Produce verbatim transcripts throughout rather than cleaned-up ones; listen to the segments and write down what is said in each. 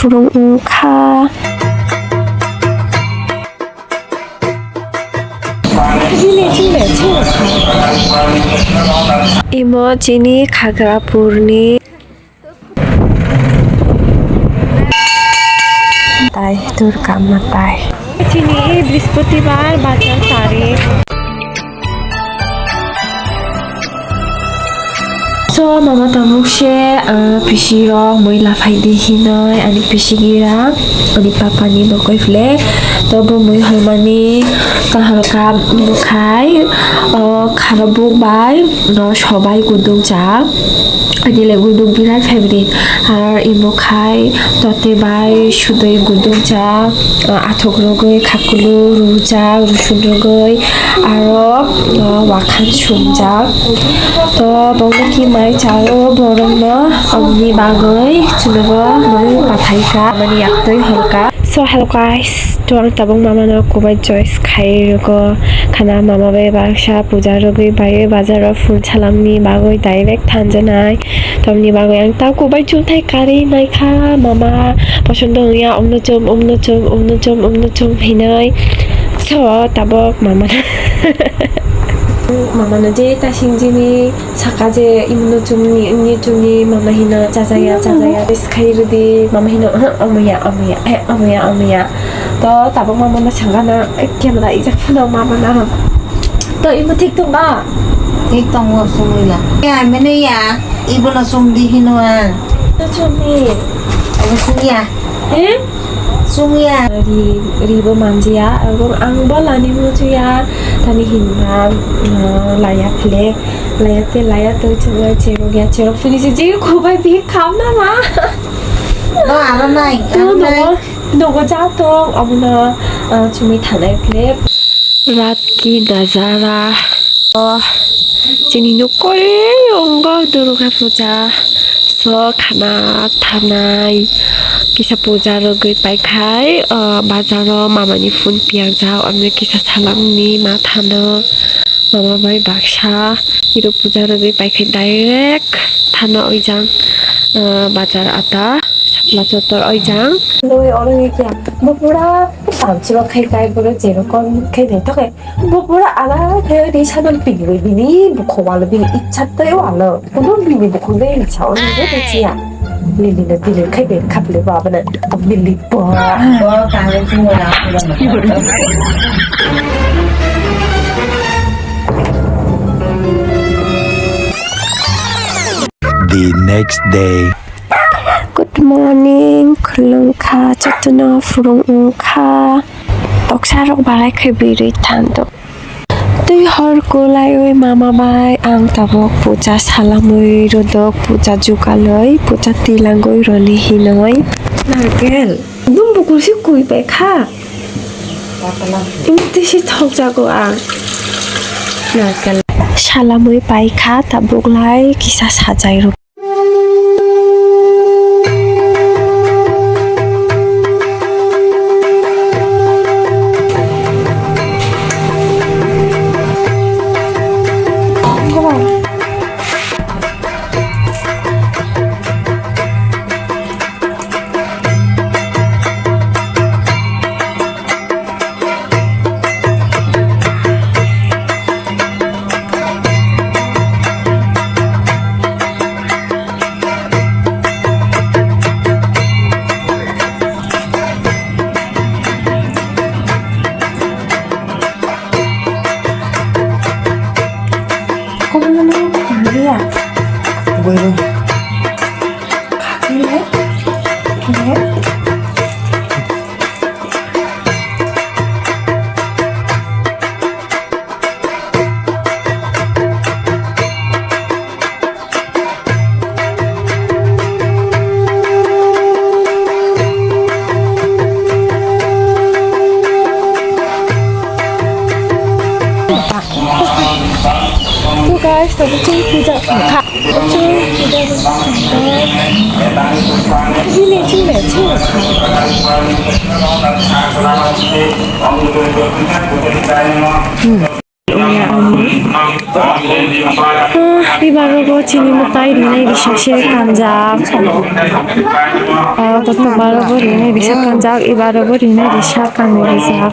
phwrwng wngkha. Imo chini Khagrapurni. Tai Durga Matai. Chini Brihaspatibar bazar tarik. So, mama tabuk se, ah, pisi rok mui laphai di hinoi, ani pisi gira, ani papa ni bokoi phle. To bo mui hormani kaham kam bukhai, oh, kharabuk bai, no sobai guduk jak. Ani le guduk birat favorite. Ar imo khai tote bai sudui guduk jak, ah, athok rogoi khakulu rujak, rusun rogoi. Aro, o, wakhan sumjak. To, bongni ki mai chao borokno, omni bagwi chwngno bo mai pathai kha, mani yaktwi hor kha. So, hello guys, to ang tabuk mama no kubai choice khai rwgo khana, mama bai baksa puja rwgwi bai bazar o phul salamni bagwi direct thanjanai. Tamni bagwi ang ta kubai chumthai karwi naikha, mama posondo wngya, omno chum, omno chum, omno chum, omno chum hinoi. So, tabok mama, mama no je ta singjini saka je, imono chumni, wngni chumni, mama hino chajaya, chajaya, bes khai rwdi, mama hino, omoya, omoya, eh, omoya, omoya. To, tabok mama no saka na, eh, camera ijak phano mama na. To, imo thik tong ba? Thik tongo, sumui la. Ya, mene ya, ibono sumdi hino ang. To sumni. Abo sumya. Eh? Sumya. Ri, ribo manjiya, abo ang bo lani muchuya. Tani hinba, ah, laya phile, laya te, laya to chunga cherok ya, cherok phini se je kubai bi kham na ma. No, aro nai, to aro nai. Nogo, nogo ja tong, abono, ah, chumui thanai phile. Rat ki nazara. Oh, chini nok kore ongo Durga puja. So, khana thanai kisa puja rwgwi paikhai, oh, bazaro mamani phone piyakjak, omni kisa salamni ma thano. Mama bai baksa iro puja rwgwi paikhai direct thano oijang, ah, bazar ata. Sapla chotor oijang. Loi oro ye kya? Bo pura samchilo khai kai boro jerokom khai de toke. Bo pura ala khai ri sadon pigwe bini bukho walo bini ichat tai walo. Kono bini bukho de icha ono de de chiya. Lili na dili khai de khaple ba bana. Lili ba. Bo kale chungo la. The next day. Good morning, khulumkha, jotono phwrwng wngkha. Toksa rok balai khe birwi thando. Twi hor kwlaiwi mama bai ang tabuk puja salamwi rodok, puja jugalwi, puja tilangwi rwli hinoi. Narkel, dum bukur se kwi bai kha. Ini tisi thok jago ang. Narkel. Salamwi pai kha, tabuk lai kisa sajai rw. So guys, tabuk chwng puja kha. Chwng puja kha. Bini chwng le chwng kha. Hmm. Iya, ani. Ah, ibaro bo chini mwtai rinai risa se kanjak. Ah, kotor baro bo rinai risa kanjak, ibaro bo rinai risa kanjak.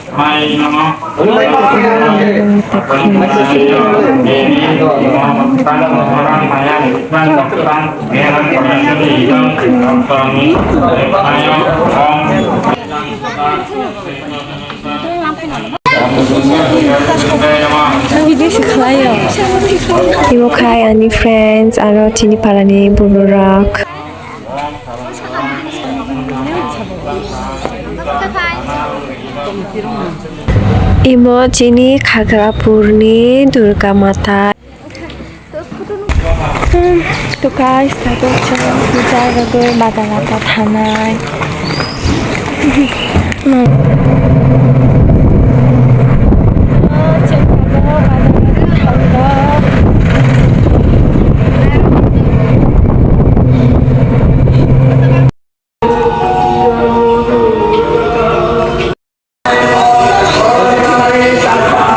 Imo khai ani friends aro chini parani bororok. Imo chini Khagrapurni Durga Mata. Hmm, to guys, tabuk chwng puja rwgwi bazar o thanai. Hmm.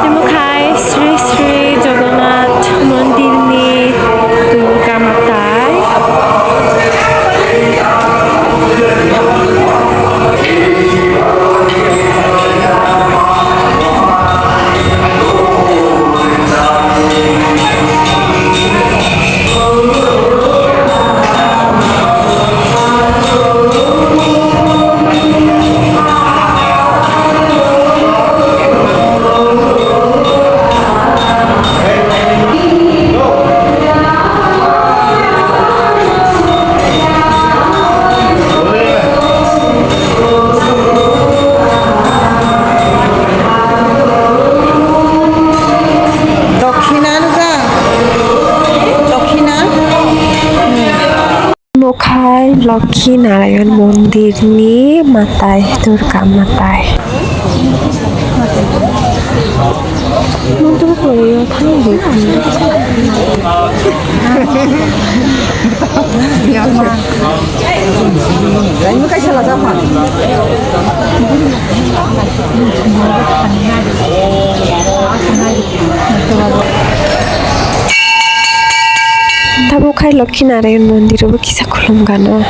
Timo khai Sri Sri Jagannath Mondirni Durga Matai. Dokhina no ja. Dokhina. Imo khai Lokhi Narayan Mondirni matai, Durga matai. Mondir kori yo thang di. Tabuk khai Lokhi Narayan Mondir o bo kisa khulum gano.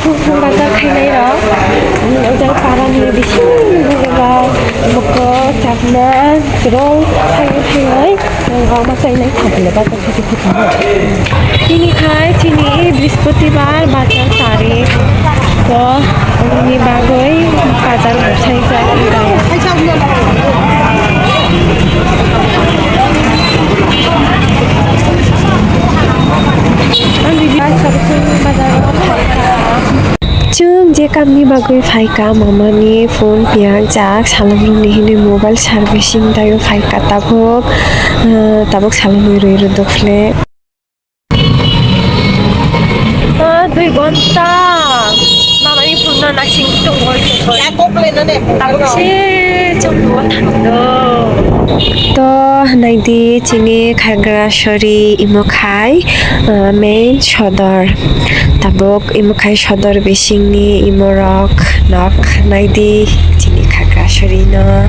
Phung phung bazar khainai rok, ojang para ni bising bugo ba, bokol, chakma, rong, thainai thainai, rong ma chainai thainai bazar. Tini khai chini Brihaspatibar bazar tarik. To, aboni bagwi bazar bwsai jak. Ang bibia sabukni bazar. Chwng je kamni bagwi phaikha, mamani phone piyakjak, salongrokni hinwi mobile servicing taiwi phaikha tabuk, ah, tabuk salonwi rwi rwdok phle. Ah, dui ghonta mamani phone no naising tongo. Tabuk se chwng bo thangdo. To naidi chini Khagrasori imo khai, ah, main sodor. Tabuk imo khai sodor bisingni imorok nok naidi chini Khagrasori no.